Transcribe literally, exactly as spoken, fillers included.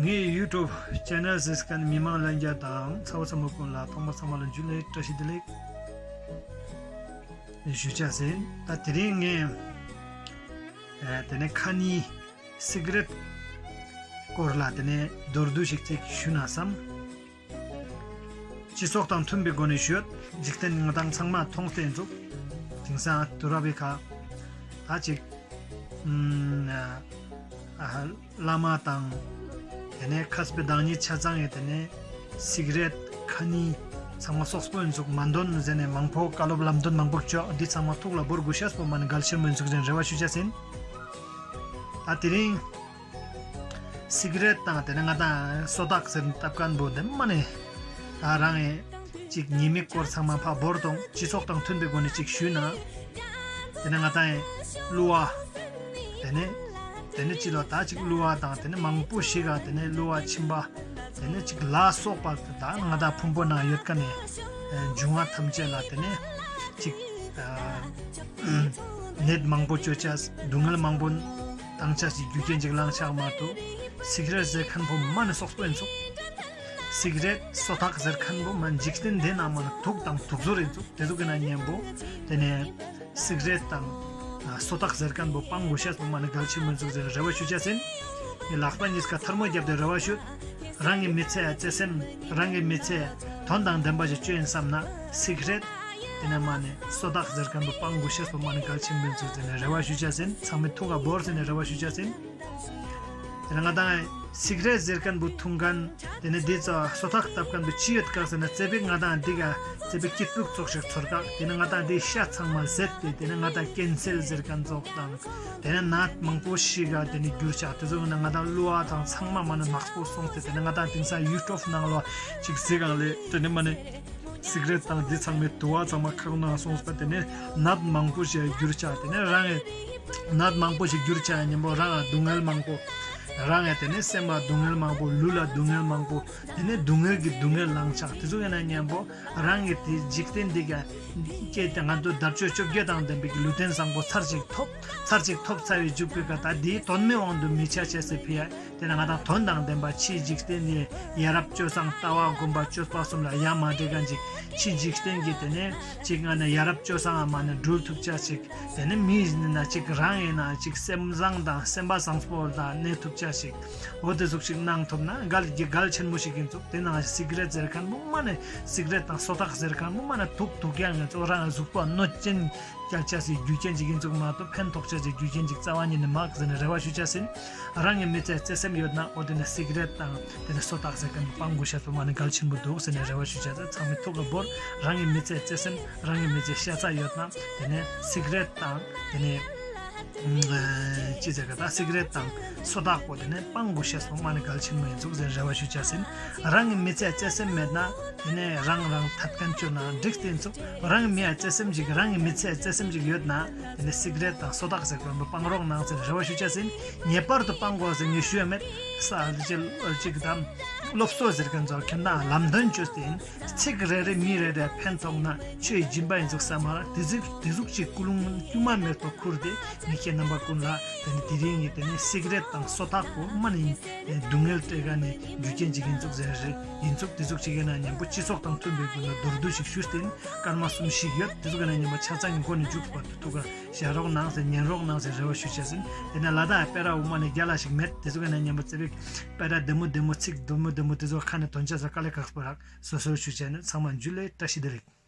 ངའི་YouTube channel གཟིགས་མཁན་མི་མང་ལྷན་རྒྱས་དང་ཚ་བོ་ཚ་མོ་ཀུན་ལ་ཐོག་མར་ཚང་མ་ལ་འཇུ་ལེ་བཀྲ་ཤིས་བདེ་ལེགས་ཞུ་བྱ་ཟིན། ད་དེ་རིང་ངས་ཨ་དེ་ནས་ཁ་ཉིན་སི་ག་རེཊ་སྐོར་ལ་དེ་ནས་མདོར་བསྡུས་ཤིག་ཅིག་ཞུ་ན་བསམ། སྤྱི་ཚོགས་དང་མཐུན་པའི་སྒོ་ནས་ཞུས། འཇིག་རྟེན་ང་དང་ཚང་མ་མཐོང་སྟེ་འཛུགས། དེང་སང་དུས་རབས་པའི་ཁ་ད་ཅིག་ཨ་བླ་མ་དང་དེ་ནས་མཁས་པའི་བདག་ཉིད་ཆ་ཚང་ཡི་དེ་ནས་སི་ག་རེཊ་ཁ་ཉིན་ཚང་མ་སོགས་པོ་འཛུགས་མ་འདོན་ཟེར་ནས་མང་པོ་བཀའ་སློབ་ལམ་སྟོན་མང་པོ་བཅོ་འདི་ཚང་མ་ཐུགས་ལ་བོར་དགོས་ཤེས་པོ་མ་ནི་གལ་ཆེན་མོ་འཛུགས་ཟེར་རེ་བ་ཞུ་བྱ་ཟིན། ད་དེ་རིང་སི་ག་རེཊ་དང་དེ་ནས་ང་དང་སོ་ཐག་ཟེར་བཏབ་མཁན་པོ་དེ་མ་ནས་ད་རང་ངས་ཅིག་ཉེས་དམིགས་སྐོར་ཚང་མ་ཕ་བོར་དང་སྤྱི་ཚོགས་དང་མཐུན་པའི་སྒོ་ནས་ཅིག་ཞུས་ན། དེ་ནས་ང་དང་ཡང་གླུ་བ། དེ་ནས་དེ་ནས་ཅི་ལོ་ད་ཅིག་གླུ་བ་དང་དེ་ནས་མང་པོ་ཞིག་ག་དེ་ནས་གླུ་བ་ཕྱིན་པ། དེ་ནས་ཅིག་ལ་སོགས་པ་དང་ང་དང་ཕུང་པོ་ནང་ཡོད་མཁན་ནས་འབྱུང་བ་ཐམས་ཅད་ལ་དེ་ནས་ཅིག་ནད་མང་པོ་བཅོ་བྱ་སྡུག་བསྔལ་མང་པོ་བཏང་བྱ་ཞིག་རྒྱུ་རྐྱེན་ཅིག་བླང་བྱ་མ་གཏོགས་སི་ག་རེཊ་ཟེར་མཁན་པོ་མ་ནི་སོགས་པོ་ཡིན་ཚུགས། སི་ག་རེཊ་སོ་ཐག་ཟེར་མཁན་པོ་མ་འཇིག་རྟེན་འདི་ན་མ་ནི་དུག་དང་དུག་ཟོར་ཡིན་ཚུགས། དེ་ཚོ་གི་ན་གཉེན་པོ་དེ་ནས་སི་ག་རེཊ་དང་ཨ་སོ་ཐག་ཟེར་མཁན་པོ་སྤང་དགོས་ཤེས་པོ་མ་ནི་གལ་ཆེན་མོ་འཛུགས་ཟེར་རེ་བ་ཞུ་བྱ་ཟིན། ངས་ལག་པ་གཉིས་ཀ་ཐལ་མོ་བརྒྱབ་སྟེ་རེ་བ་ཞུ། རང་གི་མི་ཚེ་བརྩེ་སེམས་རང་གི་མི་ཚེ་དོན་དང་ལྡན་པ་ཞིག་བཅོ་ཡིན་བསམ་ན་སི་ག་རེཊ་དེ་ནས་མ་ནི་སོ་ཐག་ཟེར་མཁན་པོ་སྤང་དགོས་ཤེས་པོ་མ་ནི་གལ་ཆེན་མོ་འཛུགས་ཟེར་ནས་རེ་བ་ཞུ་བྱ་ཟིན། ཚང་མས་ཐུགས་ལ་བོར་ཟེར་ནས་རེ་བ་ཞུ་བྱ་ཟིན། དེ་ནས་ང་དང་སི་ག་རེཊ་ཟེར་མཁན་པོ་འཐུང་མཁན། དེ་ནས་འདི་ཚོ་སོ་ཐག་བཏབ་མཁན་པོ་ཅི་ཡོད་ག་ཟེར་ན་རྩེ་ཕིག་ང་དང་འདི་ག་རྩེ་ཕིག་སྐྱིད་སྡུག་ཚོགས་ཤིག་ཚོར་ག་དེ་ནས་ང་དང་འདི་ཤ་ཚང་མ་ཟད་དེ་དེ་ནས་ང་དང་ཀན་སེལ་ཟེར་མཁན་ཚོགས་དང་། དེ་ནས་ནད་མང་པོ་ཞིག་ག་དེ་ནས་འགྱུར་ཆགས་དེ་ཚོ་ན་ང་དང་གླུ་བ་དང་ཚང་མ་མ་ནས་ནག་པོ་སོང་སྟེ་དེ་ནས་ང་དང་དེང་སང་ཡུ་ཊུབ་ནང་ལ་ཅིག་གཟིགས་གང་ལས་དེ་ནས་མ་ནས། སི་ག་རེཊ་དང་འདི་ཚང་མའི་དུ་བ་ཚང་མ་ཁ་ནང་སོང་ཟེར་དེ་ནས་ནད་མང་པོ་ཞིག་འགྱུར་ཆགས་དེ་ནས་རང་ངི་ནད་མང་པོ་ཞིག་འགྱུར་ཆགས་གཉེན་པོ་རང་ལ་སྡུག་བསྔལ་མང་པོ། རང་ངི་དེ་ནས་སེམས་ལ་སྡུག་བསྔལ་མང་པོ་ལུས་ལ་སྡུག་བསྔལ་མང་པོ། དེ་ནས་སྡུག་བསྔལ་གྱི་སྡུག་བསྔལ་ལངས་ཆགས་དེ་ཚོ་ཡིན་ན་གཉེན་པོ་རང་ངི་དེ་འཇིག་རྟེན་འདི་ག་སྐྱེས་ཏེ་ང་ཚོ་དལ་འབྱོར་བཅོ་བརྒྱད་དང་ལྡན་པའི་ལུས་རྟེན་བཟང་པོ་ཚར་གཅིག་ཐོབ། ཚར་གཅིག་ཐོབ་ཚར་བའི་འཇུག་པའི་ཀ་ད་འདིའི་དོན་མེད་དབང་དུ་མི་ཆ་བྱས་སེ་ཕི་ཡ། དེ་ནས་ང་དང་དོན་དང་ལྡན་པ་ཕྱིའི་འཇིག་རྟེན་ནི་ཡ་རབས་སྤྱོད་བཟང་ལྟ་བ་སྒོམ་པ་སྤྱོད་པ་གསུམ་ལ་ཡ་མ་འདྲེས་མཁན་ཅིག་ཕྱིའི་འཇིག་རྟེན་གྱི་དེ་ནས་ཅིག་ང་ནི་ཡ་རབས་སྤྱོད་བཟང་ཨ་མ་ནི་འགྲུལ་ཐུབ་ཆ་ཅིག་དེ་ནས་མི་ཡིན་ན་ཅིག་རང་ཡིན་ན་ཅིག་སེམས་བཟང་དང་སེམས་པ་བཟང་པོ་དང་གནས་ཐུབ་ཆ་ཅིག་འོ་དེ་ཟུག་ཅིག་གནང་ཐུབ་ན་གལ་གྱི་གལ་ཆེན་མོ་ཞིག་ཡིན་ཚུགས། དེ་ནང་སི་ག་རེཊ་ཟེར་མཁན་པོ་མ་ནི་སི་ག་རེཊ་དང་སོ་ཐག་ཟེར་མཁན་པོ་མ་ནི་དུག་དུག་ཀྱང་ཡིན་ཚུགས། རང་གཟུགས་པོ་གནོད་ཅན། སྐྱལ་ཆ་སའི་རྒྱུ་རྐྱེན་ཅིག་ཡིན་ཚུགས་མ་གཏོགས་ཕན་ཐོགས་ཆ་སའི་རྒྱུ་རྐྱེན་ཅིག་རྩ་བ་ཉིད་ནས་མ་ཟེར་ནས་རེ་བ་ཞུ་ཆ་ཟིན། རང་གི་མི་ཚེ་བརྩེ་སེམས་ཡོད་ན་འོ་དེ་ནས་སི་ག་རེཊ་དང་དེ་ནས་སོ་ཐག་ཟེར་མཁན་སྤང་དགོས་ཤེས་པོ་མ་ནི་གལ་ཆེན་པོ་འདུག་ཟེར་ནས་རེ་བ་ཞུ་ཆ་ཟིན། ཚང་མས་ཐུགས་ལ་བོར། རང་གི་མི་ཚེ་བརྩེ་སེམས་རང་གི་མི་ཚེ་ཤ་ཚ་ཡོད་ན་དེ་ནས་སི་ག་རེཊ་དང་དེ་ནས་ཅི་ཟེར་ག་ད་སི་ག་རེཊ་དང་སོ་ཐག་པོ་དེ་ནས་སྤང་དགོས་ཤེས་པོ་མ་ནི་གལ་ཆེན་པོ་ཡིན་ཚུགས་ཟེར་རེ་བ་ཞུ་ཆ་ཟིན། རང་གི་མི་ཚེ་བརྩེ་སེམས་མེད་ན། དེ་ནས་རང་རང་ཐད་ཀན་བཅོས་ན་འགྲིག་སྟེ་ཚུགས། རང་གི་མི་ཡ་བརྩེ་སེམས་ཅིག་རང་གི་མི་ཚེ་བརྩེ་སེམས་ཅིག་ཡོད་ན་དེ་ནས་སི་ག་རེཊ་དང་སོ་ཐག་ཟེར་མཁན་པོ་སྤང་རོགས་གནང་ཟེར་རེ་བ་ཞུ་ཆ་ཟིན། ངེས་པར་དུ་སྤང་དགོས་ཟེར་ངས་ཞུ་ཡ་མེད། ས་ཅིག་ཅིག་དང་སློབ་གསོ་ཟེར་མཁན་ཚོ་ཁྱེད་རང་ལམ་སྟོན་བཅོས་ཏེ་ཡིན། ཚིག་རེ་རེ་མི་རེ་རེ་ཕན་ཐོགས་ན་ཆོས་སྦྱིན་པ་ཡིན་ཚུགས་ས་མ་རེད། དེ་ཟུག་དེ་ཟུག་ཅིག་ཀུན་སློང་དཀྱུས་མ་མེད་པར་ཁུར་ཏེ་ངས་ཁྱེད་རྣམ་པ་ཀུན་ལ་དེ་ནས་དེ་རིང་གི་དེ་ནས་སི་ག་རེཊ་དང་སོ་ཐག་པོ་མ་ནི་སྡུག་བསྔལ་སྤྲད་ག་ནས་རྒྱུ་རྐྱེན་ཅིག་ཡིན་ཚུགས་ཟེར་རེད། ཡིན་ཚུགས་དེ་ཟུག་ཅིག་ཡིན་ན་མཉམ་པོ་སྤྱི་ཚོགས་དང་མཐུན་པའི་སྒོ་ནས་མདོར་བསྡུས་ཤིག་ཞུས་ཏེ་སྐར་མ་གསུམ་བཞི་ཡོད། དེ་ཚོ་ག་ནས་མཉམ་པོ་ཆ་ཚང་གི་མགོ་ནས་མཇུག་བར་དུ་ཐུགས་ཀ་བཞག་རོགས་གནང་ཟེར་ཉན་རོགས་གནང་ཟེར་རེ་བ་ཞུ་བྱས་ཟིན། དེ་ནས་ལ་དྭགས་སྤེ་ར་དབུ་མ་ནས་རྒྱ་ལ་ཞིག་མེད། དེ་ཚོ་ག་ནས་མཉམ་པོ་རྩེ་ཕིག་སྤེ་ར་བདེ་མོ་བདེ་མོ་ཚིག་བདེ་མོ་བདེ་མོ་དེ་ཚོ་ཁ་ནས་དོན་ཆ་ཟེར་དཀའ་ལས་ཁག་པོ་རག་སོ་སོར་ཞུ་བྱས་ནས་ཚང་མ་འཇུ་ལེ་བཀྲ་ཤིས་བདེ་ལེགས།